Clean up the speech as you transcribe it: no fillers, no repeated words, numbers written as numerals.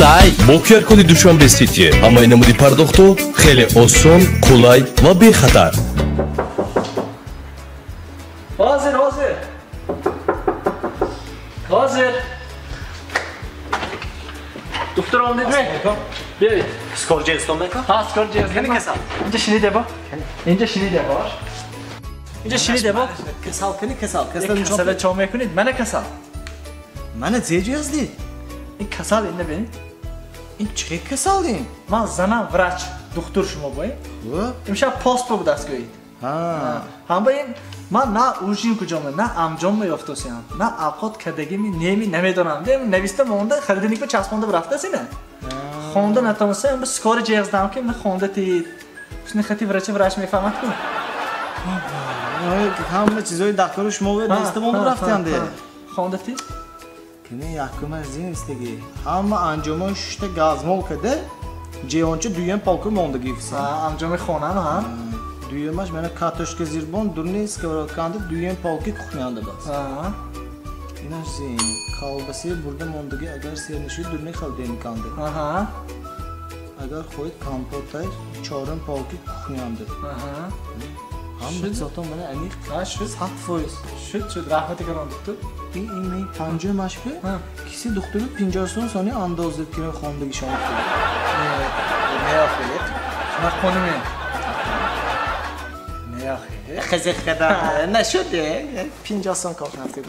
Қулай. Бо QR-коди Душанбе Сити ҳамаи намуди пардохтҳо хеле осон, қулай ва бехатар. Ҳозир, ҳозир. Ҳозир. Духтур омадидми? Биёед. Скор ҷезтон мекун? Ҳа, скор ҷез. Кани касал? Инҷа шиниде бо. Инҷа шиниде бош. Инҷа шиниде бо. Касал кани касал? Касал касала чо мекунед? Мана касал. Мана зе ҷездид? Ин касал инна бинед. Ин чӣ касал ин? Ман занам врач, духтур шумо боед. Имшаб пост бо будаст гӯед. Ҳамба ин ман на ужин куҷоме, на амҷом меёфтосиям, на авқот кардагими неми намедонам. Нависта монда, харидиник ба часпонда рафтаст ина. Хонда натавонистам, ба скори ҷеғздам ки ман хонда тид. Ҳусни хати врача врач мефаҳмад ку. Ҳама чизои дактори шумо нависта монда рафтианде. Хонда тид? Кини якумаш зинистаги. Ҳама анҷомои шушта газмол карда, ҷеонча дуюм полка мондагӣ. Анҷоми хонам, ҳа? Дуюмаш мана картошка зирбон, дурни сковородканда дуюм полки кухнянда бас. Инаш зин, колбаси бурда мондагӣ, агар сер нашуд, дурни холодильниканда. Агар хоҳед компотай, чорум полки кухнянда. Ҳама чизотон мана аниқ 100%. Шуд, шуд, раҳмати калон духтур. Ин панҷумаш бе, киси духтури 50 сом сони андоза кира хондагишон. Не охир, шумо хонуме. Не охир. Хизи хада нашуд, 50 сом кор нафтид.